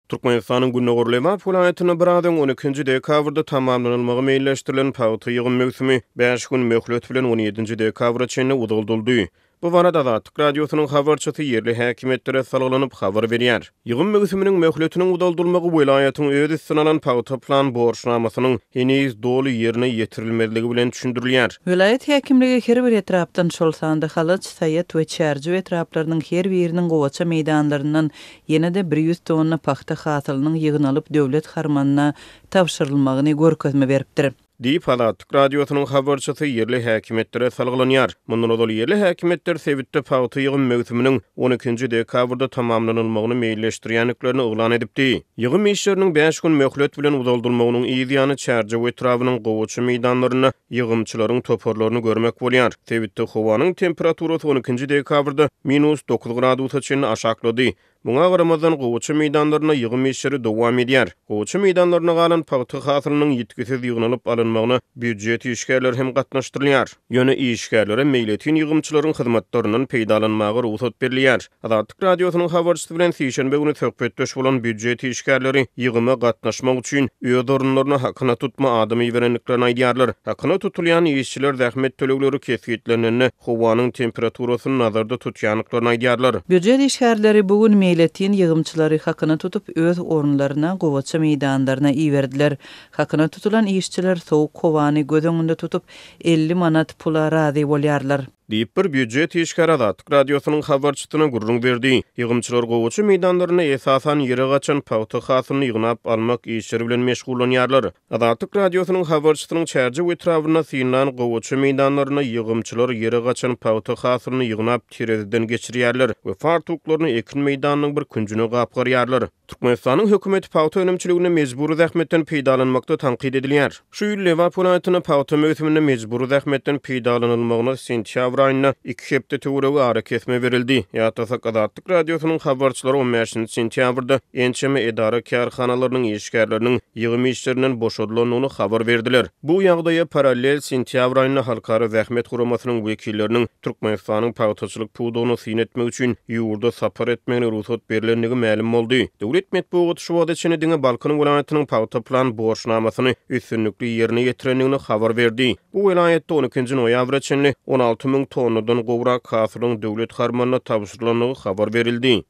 Türkmenistanyň gündogar Lebap welaýatynda biraz öň, on ikinji dekabrda tamamlanylmagy meýilleşdirilen pagta ýygym möwsümi bäş gün möhlet bilen on ýedinji dekabra çenli uzaldyldy. Bu barada Azatlyk Radiosynyň habarçysy ýerli häkimiýetlere salgylanyp habar berýär. Ýygym möwsüminiň möhletiniň uzaldylmagy welaýatyň öz üstüne alan pagta plan borçnamasynyň heniz doly ýerine ýetirilmezligi bilen düşündirilýär. Welaýat häkimligi her bir etrapdan, şol sanda Halaç, Saýat we Çärjew etraplarynyň her biriniň gowaça meýdanlaryndan ýene-de 100 tonna pagta hasylynyň ýygnalyp döwlet harmanyna tabşyrylmagyny görkezme beripdir. Diýip, Azatlyk Radiosynyň habarçysy ýerli häkimiýetlere salgylanýar. Mundan ozal ýerli häkimiýetler sebitde pagta ýygym möwsüminiň on ikinji dekabrda tamamlanylmagyny meýilleşdirýändiklerini yglan edipdi. Ýygym işleriniň bäş gün möhlet bilen uzaldylmagynyň yz ýany Çärjew etrabynyň gowaça meýdanlarynda ýygymçylaryň toparlaryny görmek bolýar. Sebitde howanyň temperaturasy on ikinji dekabrda minus dokuz gradusa çenli aşaklady. Muňa garamazdan, gowaça meýdanlarynda ýygym işleri dowam edýär. Gowaça meýdanlarynda galan pagta hasylynyň ýitgisiz ýygnalyp alynmagyna býujet işgärleri hem gatnaşdyrylýar. Ýöne işgärlere meýletin ýygymçylaryň hyzmatlaryndan peýdalanmaga rugsat berilýär. Azatlyk Radiosynyň habarçysy bilen sişenbe güni söhbetdeş bolan býujet işgärleri ýygyma gatnaşmak üçin öz orunlaryna hakyna tutma adam iberendiklerini aýdýarlar. Hakyna tutulýan işçiler zähmet tölegleri kesgitlenende howanyň temperaturasyny nazarda tutýandyklaryny aýdýarlar. Býujet işgärleri bu gün meýletin ýygymçylary hakyna tutup, öz orunlaryna, gowaça meýdanlaryna iberdiler. Hakyna tutulan işçiler sowuk howany göz öňünde tutup, 50 manat pula razy bolýarlar. Diýip, bir býujet işgäri Azatlyk Radiosynyň habarçysyna gürrüň berdi. Ýygymçylar gowaça meýdanlarynda esasan ýere gaçan pagta hasylyny ýygnap almak işleri bilen meşgullanýarlar. Azatlyk Radiosynyň habarçysynyň Çärjew etrabynda synlan gowaça meýdanlarynda ýygymçylar ýere gaçan pagta hasylyny ýygnap, tereziden geçirýärler we fartuklaryny ekin meýdanynyň bir künjüne gapgarýarlar. Türkmenistanyň hökümeti pagta önümçiliginde mejbury zähmetden peýdalanmakda tankyt edilýär. Şu ýyl Lebap welaýatynda pagta möwsüminde mejbury zähmetden peýdalanylmagyna sentýabr aýynda iki hepde töweregi arakesme berildi. Ýatlasak, Azatlyk Radiosynyň habarçylary on bäşinji sentýabrda ençeme edara-kärhanalarynyň işgärleriniň ýygym işlerinden boşadylandygyny habar berdiler. Bu ýagdaýa parallel sentýabr aýynda Halkara zähmet guramasynyň wekilleriniň Türkmenistanyň pagtaçylyk pudagyna syn etmek üçin ýurda sapar etmegine rugsat berlendigi mälim boldy. Döwlet metbugaty şu wagta çenli diňe Balkan welaýatynyň pagta plan borçnamasyny üstünlikli ýerine ýetirendigini habar berdi. Bu welaýatda on ikinji noýabra çenli 16 müň tonnadan gowrak hasylyň döwlet harmanyna tabşyrylandygy habar berildi.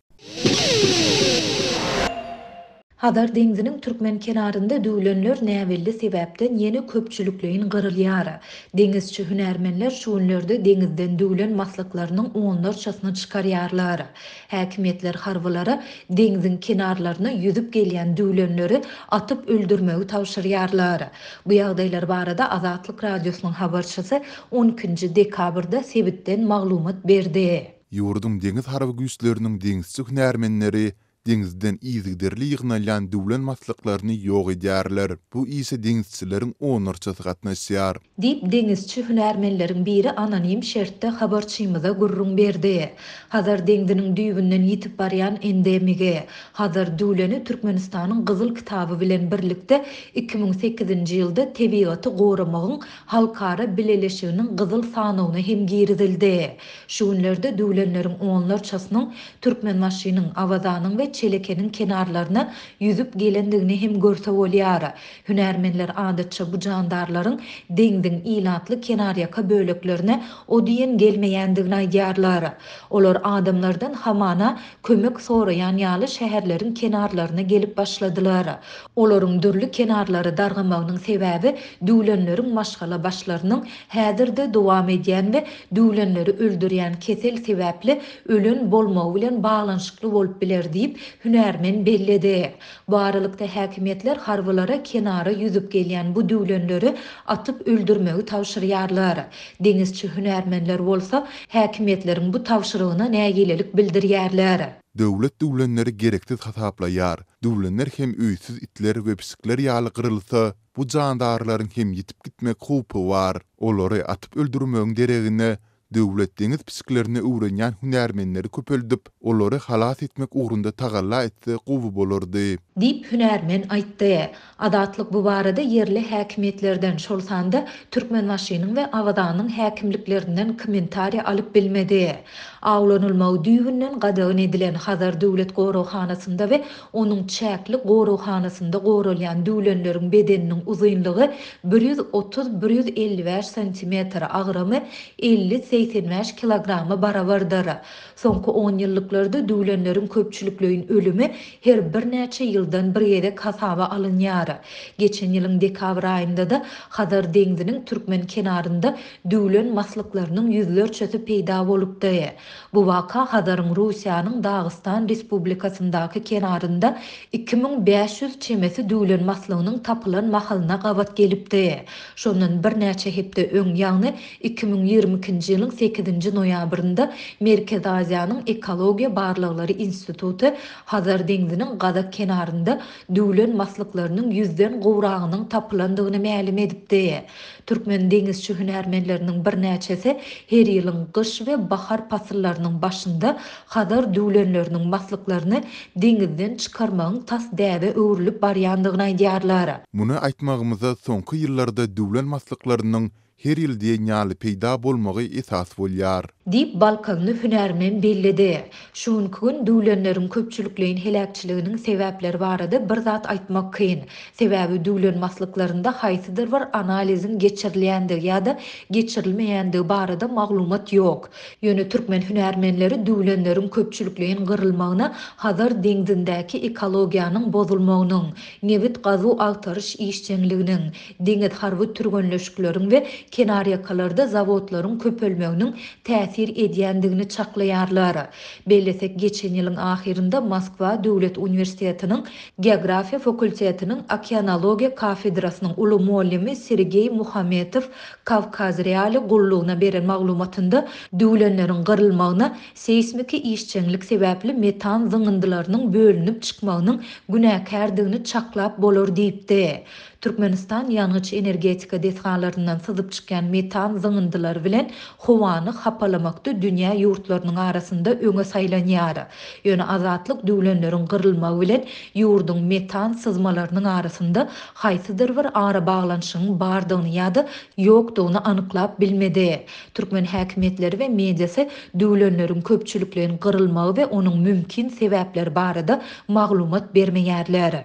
Hazar deňziniň türkmen kenarynda düwlenler näbelli sebäpden ýene köpçülikleýin gyrylýar. Deňizçi hünärmenler şu günlerde deňizden düwlen maslyklarynyň onlarçasyny çykarýarlar. Häkimiýetler harbylara deňziň kenarlaryna ýüzüp gelýän düwlenleri atyp öldürmegi tabşyrýarlar. Bu ýagdaýlar barada Azatlyk Radiosynyň habarçysy on ikinji dekabrda sebitden maglumat berdi. Ýurduň deňiz harby güýçleriniň deňizçi hünärmenleri deňizden yzygiderli ýygnalýan düwlen maslyklaryny ýok edýärler. Bu işe deňizçileriň onlarçasy gatnaşýar. Diýip, deňizçi hünärmenleriň biri anonim şertde habarçymyza gürrüň berdi. Hazar deňziniň düýbünden ýitip barýan endemigi, Hazar düwleni Türkmenistanyň Gyzyl kitaby bilen birlikde 2008-nji ýylda Tebigaty goramagyň halkara bileleşiginiň Gyzyl sanawyna hem girizildi. Şu günlerde düwlenleriň onlarçasynyň Türkmenbaşynyň, Awazanyň we Çelekeniň kenarlaryna ýüzüp gelendigini hem görse bolýar. Hünärmenler adatça bu jandarlaryň deňziň ilatly kenarýaka böleklerine o diýen gelmeýändigini aýdýarlar. Olar adamlardan hamana kömek soraýan ýaly şäherleriň kenarlaryna gelip başladylar. Olaryň dürli kenarlara dargamagynyň sebäbi düwlenleriň maşgala başlarynyň häzir-de dowam edýän we düwlenleri öldürýän kesel sebäpli ölen bolmagy bilen baglanyşykly bolup biler diýip, hünärmen belledi. Bu aralykda, häkimiýetler harbylara kenara ýüzüp gelýän bu düwlenleri atyp öldürmegi tabşyrýarlar. Deňizçi hünärmenler bolsa, häkimiýetleriň bu tabşyrygyna nägilelik bildirýärler. Döwlet düwlenleri gereksiz hasaplaýar. Düwlenler hem öýsüz itler we pişikler ýaly gyrylsa, bu jandarlaryň hem ýitip gitmek howpy bar. Olary atyp öldürmegiň deregine. Döwlet deňiz pişiklerini öwrenýän hünärmenleri köpeldip, olary halas etmek ugrunda tagalla etse gowy bolardy. Diýip, hünärmen aýtdy. Azatlyk bu barada ýerli häkimiýetlerden, şol sanda Türkmenbaşynyň we Awazanyň häkimliklerinden kommentariýa alyp bilmedi. Awlanylmagy düýbünden gadagan edilen Hazar döwlet goraghanasynda we onuň çäkli goraghanasynda goralýan düwlenleriň bedeniniň uzynlygy 130, 155 santimetr, agramy 50, 85 kilograma barabardyr. Soňky onýyllyklarda düwlenleriň köpçülikleýin ölümi her birnäçe ýyldan bir gezek hasaba alynýar. Geçen ýylyň dekabr aýynda-da Hazar deňziniň türkmen kenarynda düwlen maslyklarynyň ýüzlerçesi peýda bolupdy. Bu waka Hazaryň Russiýanyň Dagystan Respublikasyndaky kenarynda 2500 çemesi düwlen maslygynyň tapylan mahalyna gabat gelipdi. Şondan birnäçe hepde öň, ýagny 2022-nji ýylyň sekizinji noýabrynda Merkezi Aziýanyň Ekologiýa barlaglary instituty Hazar deňziniň gazak kenarynda düwlen maslyklarynyň ýüzden gowragynyň tapylandygyny mälim edipdi. Türkmen deňizçi hünärmenleriniň birnäçesi her ýylyň gyş we bahar pasyllarynyň başynda Hazar düwlenleriniň maslyklaryny deňizden çykarmagyň tas däbe öwrülip barýandygyny aýdýarlar. Muny aýtmagymyza soňky ýyllarda düwlen maslyklarynyň her ýyl diýen ýaly peýda bolmagy esas bolýar. Diýip, balkanly hünärmen belledi. Şu günki gün düwlenleriň köpçülikleýin heläkçiliginiň sebäpleri barada bir zat aýtmak kyn. Sebäbi düwlen maslyklarynda haýsydyr bir analiziň geçirilýändigi ýa-da geçirilmeýändigi barada maglumat ýok. Ýöne türkmen hünärmenleri düwlenleriň köpçülikleýin gyrylmagyna Hazar deňzindäki ekologiýanyň bozulmagynyň, nebit gazuw-agtaryş işjeňliginiň, deňiz harby türgenleşikleriň we kenarýakalarda zawodlaryň köpelmeginiň täsir edýändigini çaklaýarlar. Bellesek, geçen ýylyň ahyrynda Moskwa döwlet uniwersitetiniň Geografiýa fakultetiniň okeanologiýa kafedrasynyň uly mugallymy Sergeý Muhametow Kawkaz Reali gullugyna beren maglumatynda düwlenleriň gyrylmagyna seýsmiki işjeňlik sebäpli metan zyňyndylarynyň bölünip çykmagynyň günäkärdigini çaklap bolar diýipdi. Türkmenistan ýangyç-energetika desgalaryndan syzyp çykýan metan zyňyndylary bilen howany hapalamakda dünýä ýurtlarynyň arasynda öňe saýlanýar. Ýöne Azatlyk düwlenleriň gyrylmagy bilen ýurduň metan syzmalarynyň arasynda haýsydyr bir arabaglanyşygyň bardygyny ýa-da ýokdugyny anyklap bilmedi. Türkmen häkimiýetleri we mediasy düwlenleriň köpçülikleýin gyrylmagy we onuň mümkin sebäpleri barada maglumat bermeýärler.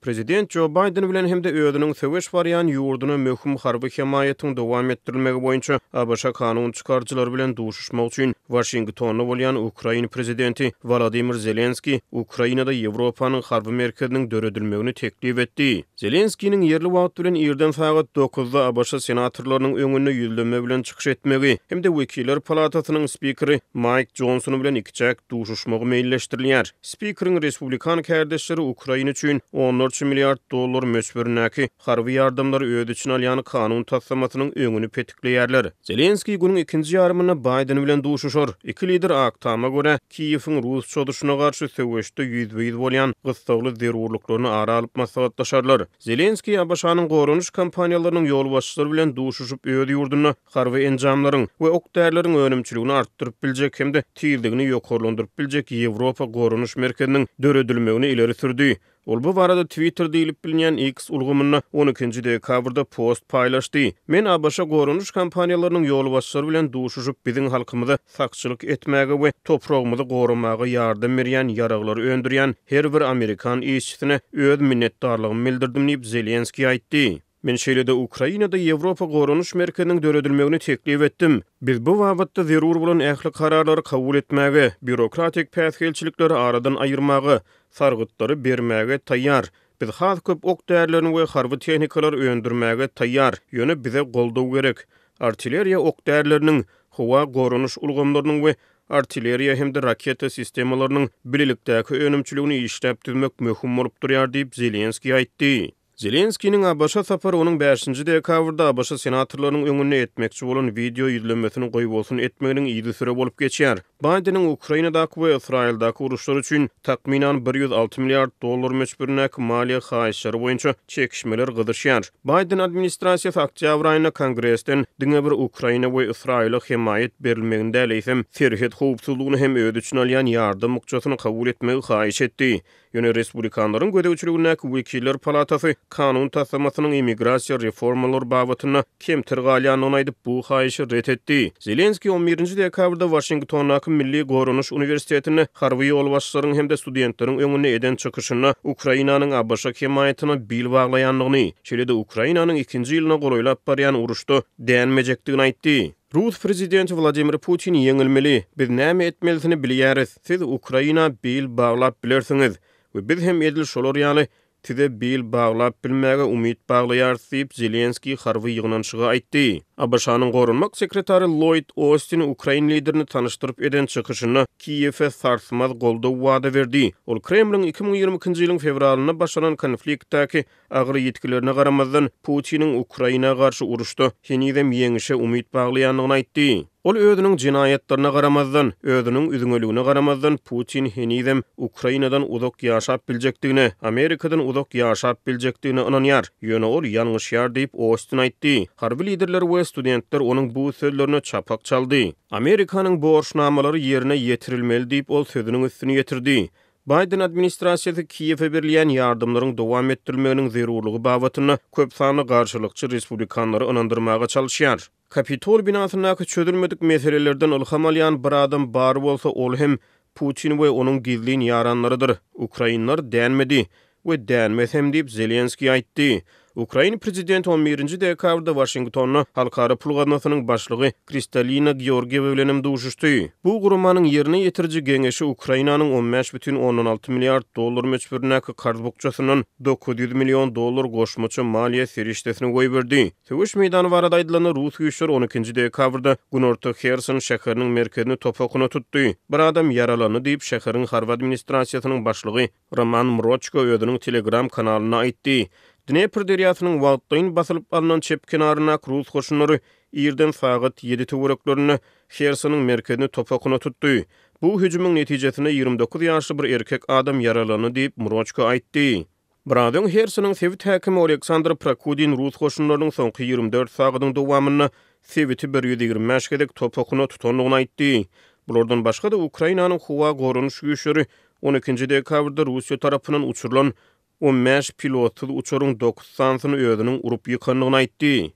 Prezident Jo Baýden bilen hem-de özüniň söweş barýan ýurduna möhüm harby hemaýatyň dowam etdirilmegi boýunça ABŞ kanun çykaryjylary bilen duşuşmak üçin Waşingtonda bolýan ukrain prezidenti Wolodymyr Zelenskiý Ukrainada Ýewropanyň harby merkeziniň döredilmegini teklip etdi. Zelenskiniň ýerli wagt bilen irden sagat dokuzda ABŞ senatorlarynyň öňünde ýüzlenme bilen çykyş etmegi hem-de Wekiller palatasynyň spikeri Maýk Jonson bilen ikiçäk duşuşmagy meýilleşdirilýär. Spikeriň respublikan kärdeşleri Ukraina üçin onlarça milliard dollar möçberindäki harby ýardamlary öz içine alýan kanun taslamasynyň öňüni petikleýärler. Zelenskiý günüň ikinji ýarymynda Baýden bilen duşuşar. Iki lider Ak Tama görä, Kiýewiň rus çozuşyna garşy söweşde ýüzbe-ýüz bolýan gyssagly zerurlyklaryny ara alyp maslahatlaşarlar. Zelenskiý ABŞ-nyň goranyş kompaniýalarynyň ýolbaşçylary bilen duşuşyp, öz ýurdunda harby enjamlaryň we ok-därileriň önümçiligini artdyryp biljek hem-de tizligini ýokarlandyryp biljek Ýewropa goranyş merkeziniň döredilmegini ileri sürdi. Ol bu barada Twitter diýlip bilinýän X ulgamynda on ikinji dekabrda post paýlaşdy. Men ABŞ goranyş kompaniýalarynyň ýolbaşçylary bilen duşuşyp, biziň halkymyza sakçylyk etmäge we topragymyzy goramaga ýardam berýän ýaraglary öndürýän her bir amerikan işçisine öz minnetdarlygymy bildirdim diýip, Zelenskiý aýtdy. Men şeýle-de Ukrainada Ýewropa Goranyş merkeziniň döredilmegini teklip etdim. Biz bu babatda zerur bolan ähli kararlary kabul etmäge, býurokratik päsgelçilikleri aradan aýyrmaga, sargytlary bermäge taýýar. Biz has köp ok-därilerini we harby tehnikalary öndürmäge taýýar, ýöne bize goldaw gerek. Artilleriýa ok-därileriniň, howa goranyş ulgamlarynyň we artilleriýa hem-de raketa sistemalarynyň bilelikdäki önümçiligini işläp düzmek möhüm bolup durýar diýip, Zelenskiý aýtdy. Zelenskiniň ABŞ-a sapary onuň bäşinji dekabrda ABŞ senatorlarynyň öňünde etmekçi bolan wideo ýüzlenmesini goýbolsun etmeginiň yzysüre bolup geçýär. Baýdeniň Ukrainadaky we Ysraýyldaky uruşlar üçin takmynan 106 milliard dollar möçberindäki maliýe haýyşlary boýunça çekişmeler gyzyşýar. Baýden administrasiýasy oktýabr aýynda Kongresden diňe bir Ukraina we Ysraýyla hemaýat berilmegini däl, eýsem, serhet howpsuzlygyny hem öz içine alýan ýardam bukjasyny kabul etmegi haýyş etdi. Ýöne respublikanlaryň gözegçiligindäki Wekiller palatasy kanun taslamasynyň immigrasiýa reformalary babatynda kemter galýandygyny aýdyp, bu haýyşy ret etdi. Zelenskiý on birinji dekabrda Waşingtondaky Milli goranyş uniwersitetinde harby ýolbaşçylaryň hem-de studentleriň öňünde eden çykyşynda Ukrainanyň ABŞ hemaýatyna bil baglaýandygyny, şeýle-de Ukrainanyň ikinji ýylyna golaýlap barýan uruşda dänmejekdigini aýtdy. Rus prezidenti Wladimir Putin ýeňilmeli. Biz näme etmelisini bilýäris. Siz Ukraina bil baglap bilersiňiz we biz hem edil şolar ýaly size bil baglap bilmäge umyt baglaýarys diýip, Zelenskiý harby ýygnanyşyga aýtdy. ABŞ-nyň goranmak sekretary Lloýd Ostin ukrain liderini tanyşdyryp eden çykyşynda Kiýewe sarsmaz goldaw wada berdi. Ol Kremliň 2022-nji ýylyň fewralynda başlanan konfliktdäki Agyr ýitgilerine garamazdan, Putiniň Ukraina garşy uruşda henizem ýeňişe umyt baglaýandygyny aýtdy. Ol özüniň jenaýatlaryna garamazdan, özüniň üzňeligine garamazdan, Putin henizem Ukrainadan uzak ýaşap biljekdigine, Amerikadan uzak ýaşap biljekdigine ynanýar. Ýöne ol ýalňyşýar diýip, Ostin aýtdy. Harby liderler we studentler onuň bu sözlerine çapak çaldy. Amerikanyň borçnamalary ýerine ýetirilmeli diýip, ol sözüniň üstüni ýetirdi. Baýden administrasiýasy Kiýewe berilýän ýardamlaryň dowam etdirilmeginiň zerurlygy babatynda köp sanly garşylykçy respublikanlary ynandyrmaga çalyşýar. Kapitol binasyndaky çözülmedik meselelerden ylham alýan bir adam bar bolsa, ol hem Putin we onuň gizlin ýaranlarydyr. Ukrainler dänmedi. We dänmez hem diýip, Zelenskiý aýtdy. Ukrain prezidenti on birinji dekabrda Waşingtonda Halkara pul gaznasynyň başlygy Kristalina Georgiýewa bilen hem duşuşdy. Bu guramanyň ýerine ýetiriji geňeşi Ukrainanyň 15,6 milliard dollar möçberindäki karz bukjasyndan 900 million dollar goşmaça maliýe serişdesini goýberdi. Söweş meýdany barada aýdylanda, rus güýçleri on ikinji dekabrda günorta Herson şäheriniň merkezini top okuna tutdy. Bir adam ýaralandy diýip, şäheriň harby administrasiýasynyň başlygy Roman Mroçko özüniň Telegram kanalynda aýtdy. Dnepr derýasynyň wagtlaýyn basylyp alnan çep kenaryndaky rus goşunlary irden sagat ýedi töwereklerinde Hersonyň merkezini top okuna tutdy. Bu hüjümiň netijesinde 29 ýaşly bir erkek adam ýaralandy diýip, Mroçko aýtdy. Biraz öň Hersonyň sebit häkimi Oleksandr Prokudin rus goşunlarynyň soňky 24 sagadyň dowamynda sebiti 125 gezek top okuna tutandygyny aýtdy. Bulardan başga-da, Ukrainanyň howa goranyş güýçleri On ikinji dekabrda Russiýa tarapyndan uçurylan on bäş pilotsyz uçaryň dokuz sanysyny özüniň urup ýykandygyny aýtdy.